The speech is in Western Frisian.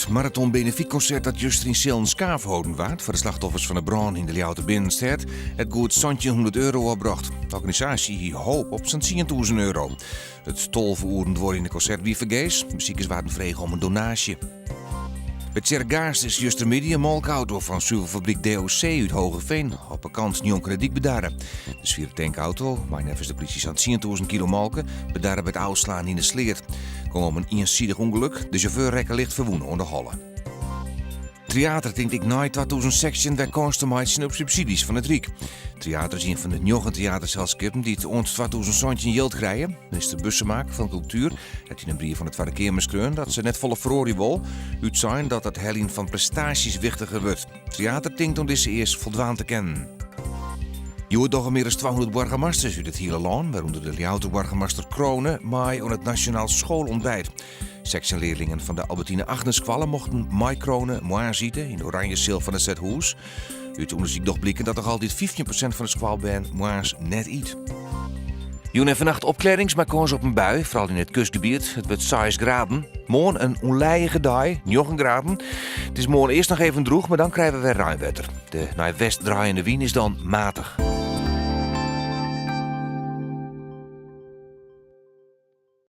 It maraton benefytkonsert dat juster yn Sealen Skaaf holden waard foar de slachtoffers fan de brân yn de Ljouwerter binnenstêd hat goed 1700 euro opbrocht. De organisaasje hie hoop op sa'n 10.000 euro. It 12 oeren duorjende konsert wie fergees. Besikers waarden frege om in donaasje. By Tsjerkgaast is justermiddei in molkauto fan suvelfabryk DOC út Hoogeveen op 'e kant njonken de dyk bedarre. De swiere tankauto, mei neffens de plysje sa'n 10.000 kilo molke, bedarre by it ôfslaan yn de sleat. Gong om in iensidich ûngelok. De sjauffeur rekke licht ferwûne oan de holle. Tryater tinkt ek nei 2016 wer kâns te meitsjen op subsydzjes fan it Ryk. Tryater is ien fan de njoggen teaterselskippen dy't oant 2017 jild krije. Minister Bussemaker fan Kultuer hat yn in brief oan de Twadde Keamer skreaun dat se net folle feroarje wol, útsein dat it heljen fan prestaasjes wichtiger wurdt. Tryater tinkt oan dizze eask foldwaan te kinnen. Hjoed dogge mear as 200 boargemasters út it hiele lân, wêrûnder de Ljouwerter boargemaster Crone, mei oan it Nasjonaal Schoolontbijt. 16 learlingen fan de Albertine Agnesskoalle mochten mei Crone moarnsite yn de oranje seal fan it stedhûs. Ut ûndersyk docht bliken dat noch altyd 15% fan de skoalbern moarns net yt. Jûn en fannacht opklearrings mei kâns op in bui, foaral yn it kustgebiet. It wurdt 6 graden. Moarn in ûnlijige dei, 9 graden. It is moarn earst noch even drûch, mar dan krije we wer reinwetter. De nei west draaiende wyn is dan matich.